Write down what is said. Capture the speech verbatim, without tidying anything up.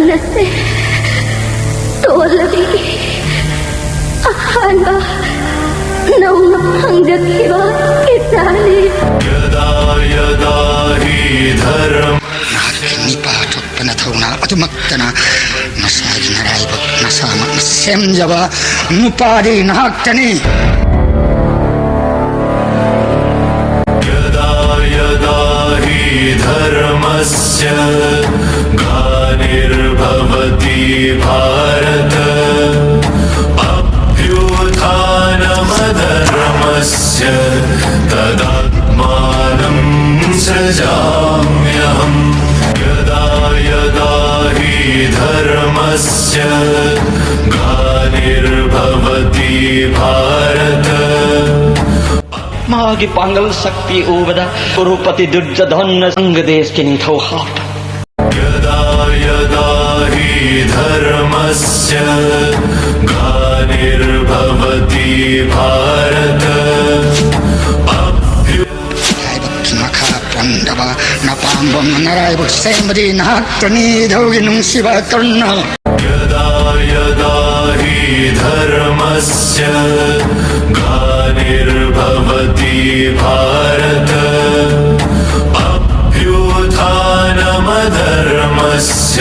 ꯅꯠꯇꯦ, ꯇꯣꯜꯂꯕꯤ꯫ ꯑꯍꯥꯟꯕ ꯅꯧꯅ ꯐꯪꯖꯈꯤꯕ ꯏꯆꯥꯅꯤ꯫ यदा यदा हि धर्म ꯅꯍꯥꯛꯀꯤ ꯃꯤꯄꯥ ꯊꯣꯛꯄ ꯅꯊꯧꯅꯥ ꯑꯗꯨꯃꯛꯇꯅ ꯅꯁꯥꯒꯤ ꯅꯔꯥꯏꯕꯛ ꯅꯁꯥꯃꯛꯅ ꯁꯦꯝꯖꯕ ꯅꯨꯄꯥꯗꯤ ꯅꯍꯥꯛꯇꯅꯤ꯫ यदा यदा हि धर्मस्य ग्लानिर्भवति भारत, अभ्युत्थानमधर्मस्य तदात्मानं सृजाम्यहम्। यदा यदा हि धर्मस्य ग्लानिर्भवति भारत, ꯃꯥꯒꯤ ꯄꯥꯡꯒꯜ ꯁꯛꯇꯤ ꯎꯕꯗ ꯀꯨꯔꯨꯄꯇꯤ ꯗꯨꯔꯖꯣꯙꯟꯅ ꯑꯪꯒ ꯗꯦꯁꯀꯤ ꯅꯤꯡꯊꯧ ꯍꯥꯞꯄ꯫ यदा यदा हि धर्मस्य ग्लानिर्भवति भारत, अभ्यु ꯂꯥꯏꯕꯛꯀꯤ ꯃꯈꯥ ꯄꯣꯟꯗꯕ ꯅꯄꯥꯝꯕꯣꯝꯅ ꯅꯔꯥꯏꯕꯛ ꯁꯦꯝꯕꯗꯤ ꯅꯍꯥꯛꯇꯅꯤ, ꯏꯙꯧꯒꯤ ꯅꯨꯡꯁꯤꯕ ꯀꯔꯨꯅ꯫ यदा यदा हि धर्मस्य ग्लानिर्भवति भारत, अभ्युत्थानमधर्मस्य